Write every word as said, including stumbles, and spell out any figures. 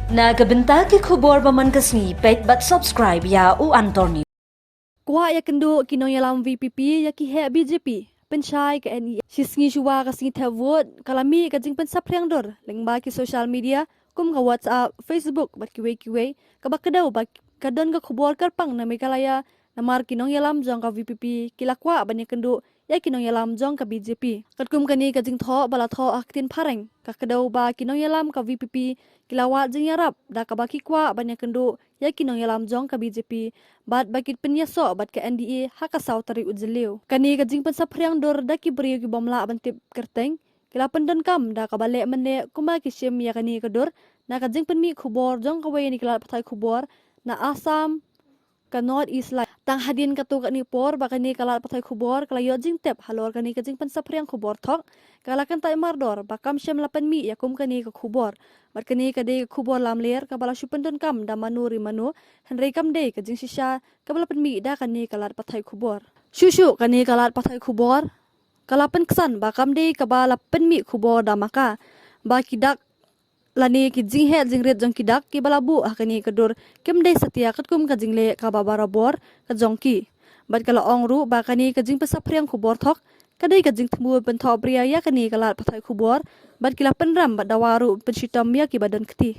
Na ka bynta ki khubor ba man ka sngi, peit bad subscribe ïa U Anthony. Kwah ïakynduh ki nongïalam VPP ïa ki heh BJP, pynshai ka NEA. Shi sngi shuwa ka sngi thep vote, ka la mih ka jingpynsaphriang dur lyngba ki social media kum ka WhatsApp, Facebook bad kiwei kiwei, kaba kdew ba ka don ka khubor kyrpang na Meghalaya, namar ki nongïalam jong ka VPP ki la kwah ban ïakynduh ïa ki nongïalam jong ka BJP. Katkum kane ka jingthoh ba la thoh ha ka ktien phareng, ka kdew ba ki nongïalam ka VPP ki la wad jingïarap da kaba ki kwah ban ïakynduh ïa ki nongïalam jong ka BJP bad ba ki pynïasoh bad ka NDA ha ka saw tarik u Jylliew. Kane ka jingpynsaphriang dur da ki briew ki bym lah ban tip kyrteng, ki la pyndonkam da kaba leh mynne kumba ki shim ïa kane ka dur na ka jingpynmih khubor jong kawei na ki lad pathai khubor na Assam, ka North East Live. Tang hadien katto katne por ba kane ka lad pathai khubor ka la ïoh jingtip halor kane ka jingpynsaphriang khubor thok, ka la kyntait mardor ba kam shym la pynmih ïa kum kane ka khubor. Bad kane ka dei ka khubor lamler kaba la shu pyndonkam da mano re mano, hynrei kam dei ka jingshisha kaba la pynmih da kane ka lad pathai khubor. Shuh shuh kane ka lad pathai khubor ka la pynksan ba kam dei kaba la pynmih khubor da ma ka, ba ki dak lane ki jingheh jingrit jong ki dak kiba la buh ha kane ka dur kim dei satia katkum ka jingleh kaba barabor ka jong ki. Bad ka la ong ruh ba kane ka jingpynsaphriang khubor thok ka dei ka jingthmu ban thohbria ïa kane ka lad pathai khubor, bad ki la pynrem bad dawa ruh pynshitom ïa kiba don kti.